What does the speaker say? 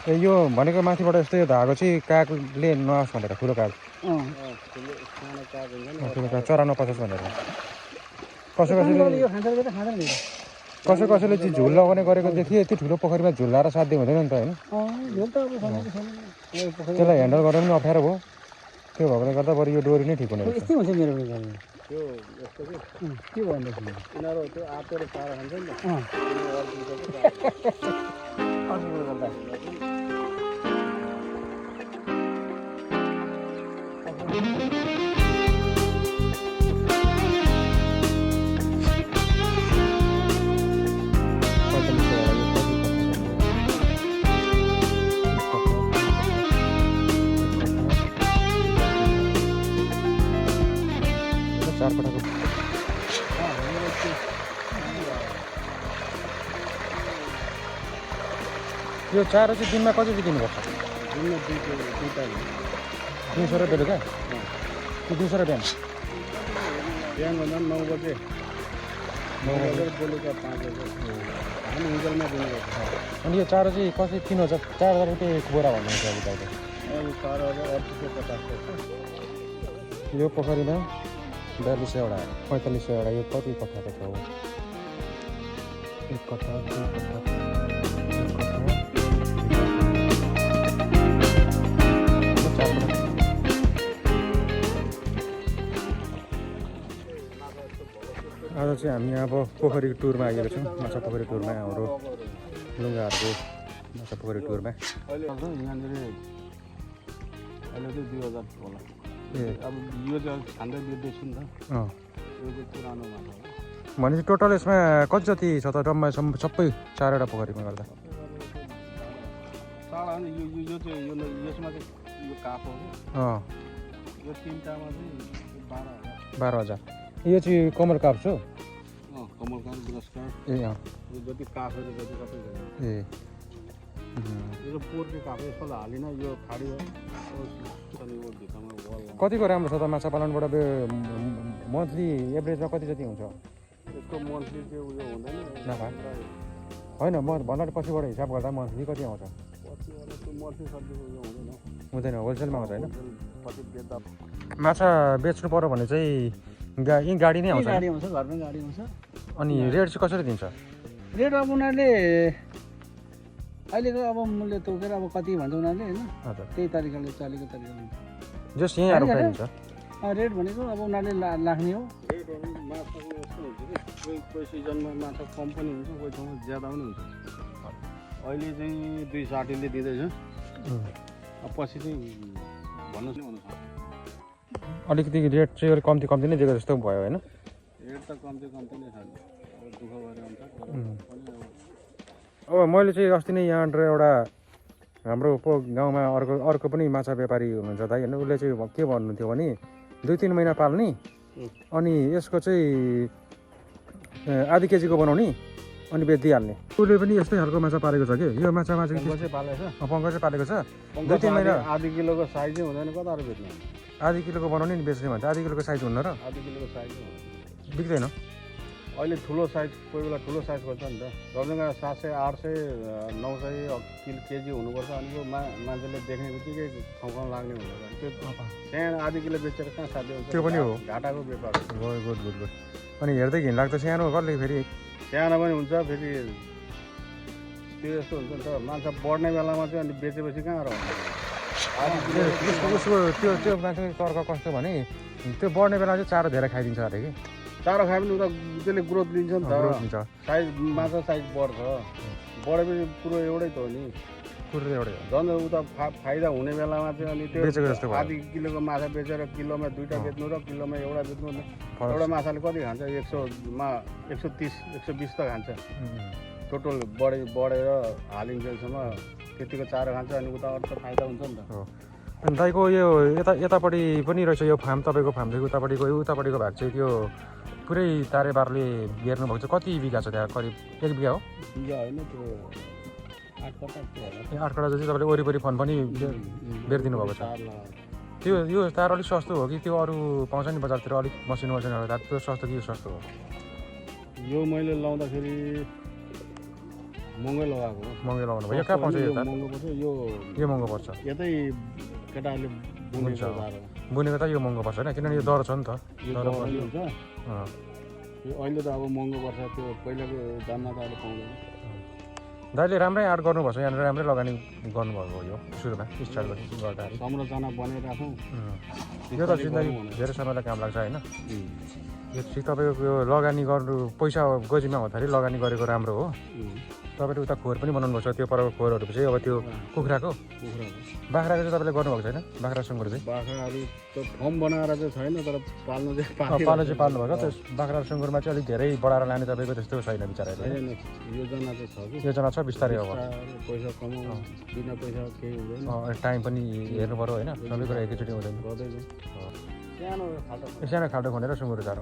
यो भनेको माथिबाट यस्तो यो धागो चाहिँ कागले नआओस् भनेर ठुलो काग ठुलो काग चरा नपसोस् भनेर कसैले चाहिँ झुल लगाउने गरेको देखेँ यति ठुलो पोखरीमा झुल लाएर साध्य हुँदैन नि त होइन त्यसलाई ह्यान्डल गर्न पनि अप्ठ्यारो भयो त्यो भएकोले गर्दा बरु यो डोरी नै ठिक हुने यस्तै हुन्छ मेरो त्यो यस्तो के भन्दैछ यिनीहरू त्यो आतोले चारो खान्छ नि चार पटक यो चारो चाहिँ दिनमा कति चाहिँ दिनुपर्छ दिनमा दुईटा दिउँसो र बेलुका कि दिउँसो र बिहान बिहान भन्दा 9 बजे 9 बजे बेलुका 5 बजे हामी हिजलमा दिनुपर्छ अनि यो चारो चाहिँ कसरी 3000 4000 रुपियाँ बोरा भन्नुहुन्छ अब तपाईँले अब 4850 यो पोखरीमा 4200 वटा 4500 वटा यो कति कट्ठाको छ एक कट्ठा दुई कट्ठा आज चाहिँ हामी अब पोखरीको टुरमा आइएको छौँ माछा पोखरी टुरमा हाम्रो लुङ्गाहरूको माछा पोखरी टुरमा अहिले यहाँनिर अहिले चाहिँ 2000 होला ए अब यो चाहिँ खाँदै बेच्दैछु नि त अँ यो चाहिँ पुरानो माछा हो भनेपछि टोटल यसमा कति जति छ त डम्मा सबै 4वटा पोखरीमा गर्दा चाडा नि यो चाहिँ यसमा चाहिँ यो काप हो अँ यो तिनटामा चाहिँ 12000 यो चाहिँ कमल काप छु कमल काप ग्रस काप ए अँ यो जति कापहरू जति सबै ए यो पोर्के काप यसो हालिन यो खाडी हो भित्तामा वल कतिको राम्रो छ त माछा पालनबाट मन्थली एभरेजमा कति जति हुन्छ यसको मन्थली चाहिँ उयो हुँदैन नाफा होइन म भन्नाले पछिबाट हिसाब गर्दा मन्थली कति आउँछ पछिबाट त्यो मन्थली सब्जी उयो हुँदैन हुँदैन होलसेलमा आउँछ होइन कति बेच्दा माछा बेच्नु पर्यो भने चाहिँ यहीँ गाडी नै आउँछ गाडी आउँछ घरमै गाडी आउँछ अनि रेट चाहिँ कसरी दिन्छ रेट अब उनीहरूले अहिलेको अब मूल्य तोकेर अब कति भन्छ उनीहरूले होइन हजुर त्यही तरिकाले चलेको तरिकाले जस यहीँ आएर उठाइदिन्छ रेट भनेको अब उनीहरूले लाग्ने हो रेटहरू माछाको यस्तो हुन्छ कि कोही सिजनमा माछा कम पनि हुन्छ कोही ठाउँमा ज्यादा पनि हुन्छ अहिले चाहिँ 260ले दिँदैछ अब पछि चाहिँ भन्नुहोस् न भन्नुहोस् अलिकति रेट चाहिँ अलिक कम्ती नै दिएको जस्तो भयो होइन रेट त कम्ती नै छ अब दुःख गरे हुन्छ अब मैले चाहिँ अस्ति नै यहाँनिर एउटा हाम्रो गाउँमा अर्को पनि माछा व्यापारी हुनुहुन्छ दाइ होइन उसले चाहिँ के भन्नुहुन्थ्यो भने 2-3 महिना पाल्ने अनि यसको चाहिँ आधी केजीको बनाउने अनि बेचिदिइहाल्ने उसले पनि यस्तै खालको माछा पालेको छ कि यो माछामा चाहिँ पङ्कज चाहिँ पालेको छ 2-3 महिना आधी किलोको साइजै हुँदैन कता अरू बेच्नु आधी किलोको बनाउने नि बेच्ने भन्छ आधी किलोको साइज हुन्न र आधी किलोको साइज बिग्दैन अहिले ठुलो साइज कोही बेला ठुलो साइज खोज्छ नि त रजङ्गा 700 800 900 केजी हुनुपर्छ अनि यो मान्छेले देख्ने बित्तिकै खाउँ लाग्ने हुन्छ त्यो सानो आधी किलो बेचेर कहाँ साध्य हुन्छ त्यो पनि हो घाटाको व्यापार हो गुड अनि हेर्दै घिनलाग्दो सानो कसले फेरि सानो पनि हुन्छ फेरि त्यो यस्तो हुन्छ नि त माछा बढ्ने बेलामा चाहिँ अनि बेचेपछि कहाँ रहन्छ उसको त्यो मान्छेको तर्क कस्तो भने त्यो बढ्ने बेला चाहिँ चारो धेरै खाइदिन्छ अरे कि चारो खायो भने उता त्यसले ग्रोथ दिन्छ नि हुन्छ त साइज माछा साइज बढ्छ बढेपछि कुरो एउटै त हो नि कुरो एउटै हो झन् उता फाइदा हुने बेलामा चाहिँ अनि बेचेको जस्तो त्यो भयो। आधी किलोको माछा बेचेर किलोमा 2टा बेच्नु र किलोमा एउटा बेच्नु एउटा माछाले कति खान्छ 100मा 130 120 त खान्छ टोटल बढेर हालिन्जेलसम्म त्यतिको चारो खान्छ अनि उता अरू त फाइदा हुन्छ नि त अनि दाइको यो यतापट्टि पनि रहेछ यो फार्म तपाईँको फार्मदेखि उतापट्टिको भाग चाहिँ त्यो पुरै तारेबारले घेर्नु भएको छ कति बिघा छ त्यहाँ करिब 1 बिघा हो बिघा होइन त्यो 8 कट्टा होला 8 कट्टा जति तपाईँले वरिपरि फन पनि बेरिदिनु भएको छ यो तार अलिक सस्तो हो कि त्यो अरू पाउँछ नि बजारतिर अलिक मसिनो त्यो सस्तो कि यो सस्तो हो यो मैले लाउँदाखेरि महँगै लगाएको हो महँगै लगाउनु भयो यो कहाँ पाउँछ यो तार महँगो पर्छ यो यो महँगो पर्छ यतै केटाहरूले बुनेको तार हो बुनेको त यो महँगो पर्छ होइन किनभने यो दर छ नि त यो दर दरै हुन्छ अँ। यो अहिले त अब महँगो पर्छ त्यो पहिलाको दाममा त अहिले पाउँदैन दाइले राम्रै आर्ट गर्नुपर्छ यहाँनिर राम्रै लगानी गर्नुभएको हो यो सुरुमा स्टार्ट गर्दाखेरि संरचना बनाइराखौँ यो त जिन्दगी धेरै समयलाई काम लाग्छ होइन यो चाहिँ तपाईँको यो लगानी गर्नु पैसा गोजीमा हुँदाखेरि लगानी गरेको राम्रो हो तपाईँले उता खोर पनि बनाउनुपर्छ त्यो परको खोरहरू चाहिँ अब त्यो कुखुराको बाख्राको चाहिँ तपाईँले गर्नुभएको छैन बाख्रा सुँगुर चाहिँ बाख्राहरू त फर्म बनाएर चाहिँ छैन तर पाल्नु चाहिँ पाल्नु चाहिँ पाल्नुभएको त्यस बाख्रा सुँगुरमा चाहिँ अलिक धेरै बढाएर लाने तपाईँको त्यस्तो छैन बिचराहरू छैन योजना चाहिँ छ कि योजना छ बिस्तारै अब पैसा कमाउ बिना पैसा केही हुँदैन टाइम पनि हेर्नु पऱ्यो होइन सबै कुरा एकैचोटि हुँदैन गर्दैछ सानो खाल्टो सानो खाल्टो खनेर सुँगुर झार